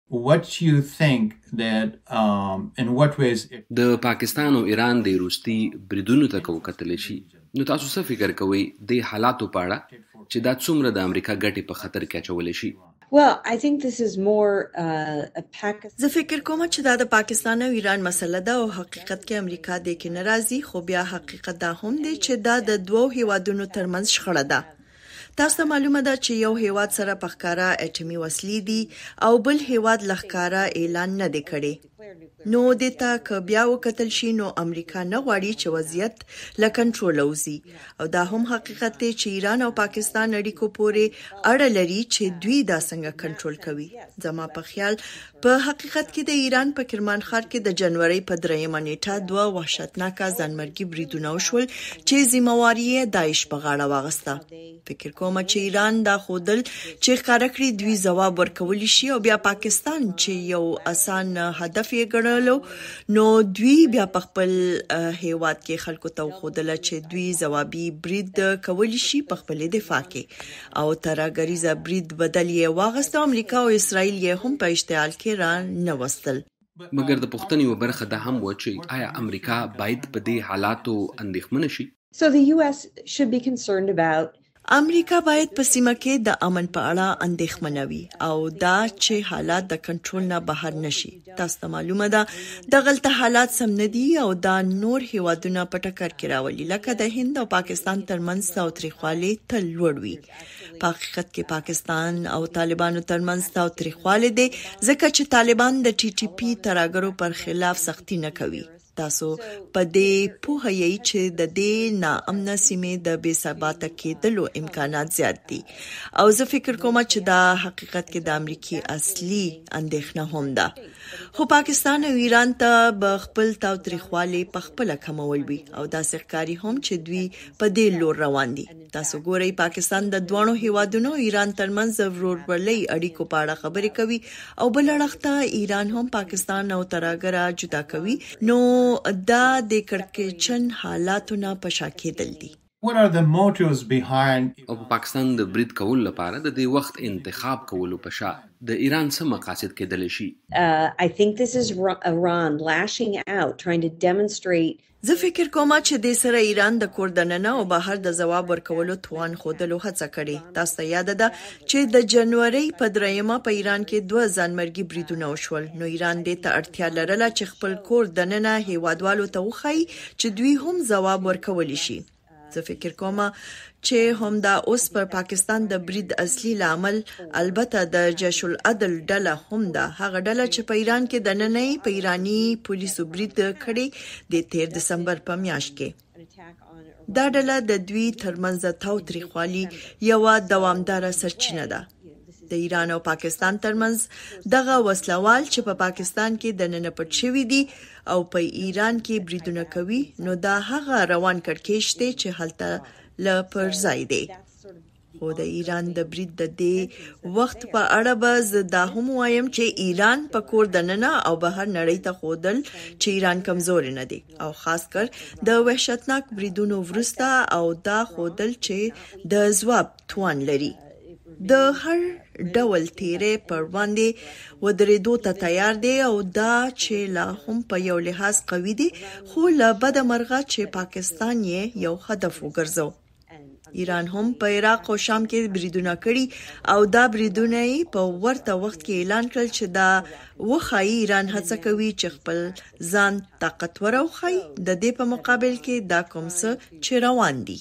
What you think that in what ways it. د پاکستان او ایران دې وروستي بریدونو ته که وکتل شي نو تاسو څه فکر کوئ دې حالاتو په اړه چې دا څومره د امریکا ګټې په خطر کې اچولی شي؟ Well, I think this is more a Pakistan. زه فکر کوم چې دا د پاکستان او ایران مسله ده او حقیقت کې امریکا دې کې نه راځي، خو بیا حقیقت دا هم دی چې دا د دوو هیوادونو ترمنځ شخړه ده. تاسو ته معلومه ده چې یو هیواد سره په ښکاره اټومي وسلې دي او بل هیواد له ښکاره اعلان نه دی کړی. نو دې ته که بیا وکتل شي نو امریکا نه غواړي چې وضعیت له کنټروله وځي او دا هم حقیقت دی چې ایران او پاکستان اړیکو پورې اړه لري چې دوی دا څنګه کنټرول کوي. زما په خیال په حقیقت کې د ایران په کرمان ښار کې د جنورۍ په درېیمه نېټه دوه وحشتناکه ځانمرګي بریدونه وشول چې ذمه واري یې داعش په غاړه واغسته. فکر کوم چې ایران دا ښودل چې ښکاره کړي دوی ځواب ورکولی شي او بیا پاکستان چې یو اسان هدف یې ګڼلو نو دوی بیا په خپل هیواد کې خلکو ته وښودله چې دوی ځوابي برید کولی شي په خپلې دفاع کې. او ترهګریزه برید بدل یې واغست او امریکا او اسراییل یې هم په اشتعال کې را نه وستل. مګر د پوښتنې یوه برخه دا هم وه چې ایا امریکا باید په دې حالاتو اندېښمنه شي؟ So the US should be concerned about. امریکا باید په سیمه کې د امن په اړه اندېښمنه وي او دا چې حالات د کنټرول نه بهر نه شي. تاسو ته معلومه ده دغلته حالات سم نه دي او دا نور هیوادونه په ټکر کې راولي لکه د هند او پاکستان ترمنځ تاوتریخوالی تل لوړ وي. په حقیقت کې پاکستان او طالبانو ترمنځ تاوتریخوالی دی ځکه چې طالبان د ټي ټي پي ترهګرو پر خلاف سختي نه کوي. تاسو په دې پوه یئ چې د دې ناامنه سیمې د بې ثباته کېدلو امکانات زیات دي او زه فکر کوم چې دا حقیقت کې د امریکې اصلي اندېښنه هم ده. خو پاکستان او ایران ته به خپل تاوتریخوالی په خپله کمول وي او داسې ښکاري هم چې دوی په دې لور روان دي. تاسو ګورئ پاکستان د دواړو هیوادونو او ایران ترمنځ د ورورولۍ اړیکو په اړه خبرې کوي او بل اړخ ته ایران هم پاکستان او ترهګر جدا کوي نو دا د کړکېچن حالاتو نه په شا کېدل دي. What are the motives behind او په پاکستان د برید کولو لپاره د دې وخت انتخاب کولو په شا د ایران څه مقاصد کېدلی شي؟ I think this is Iran lashing out, trying to demonstrate. زه فکر کوم چې دې سره ایران د کور دننه او بهر د ځواب ورکولو توان ښودلو هڅه کړې. تاسو ته یاده ده چې د جنورۍ په درېیمه په ایران کې دوه ځانمرګي بریدونه وشول، نو ایران دې ته اړتیا لرله چې خپل کور دننه هېوادوالو ته وښايي چې دوی هم ځواب ورکولی شي. زه فکر کوم چې همدا اوس پر پاکستان د برید اصلي لامل البته د جیش العدل ډله هم ده، هغه ډله چې په ایران کې دننه یې په ایراني پولیسو برید کړی د تیر دسمبر په میاشت کې. دا ډله د دوی ترمنځ د تاوتریخوالي یوه دوامداره سرچینه ده. د ایران او پاکستان ترمنځ دغه وسله وال چې په پاکستان کې دننه پټ شوي دي او په ایران کې بریدونه کوي نو دا هغه روان کړکېچ دی چې هلته له پر ځای دی. خو د ایران د برید د دې وخت په اړه به زه دا هم ووایم چې ایران په کور دننه او بهر نړۍ ته ښودل چې ایران کمزوری نه دی او خاص کر د وحشتناک بریدونو وروسته او دا ښودل چې د ځواب توان لري. د هر ډول تیری پر وړاندې ودرېدو ته تیار دی او دا چې لا هم په یو لحاظ قوي دی خو له بده مرغه چې پاکستان یې یو هدف وګرځاو. ایران هم په عراق او شام کې بریدونه کړي او دا بریدونه یې په ورته وخت کې اعلان کړل چې دا وښايي ایران هڅه کوي چې خپل ځان طاقتوره وښايي، د دې په مقابل کې دا کوم څه چې روان دي.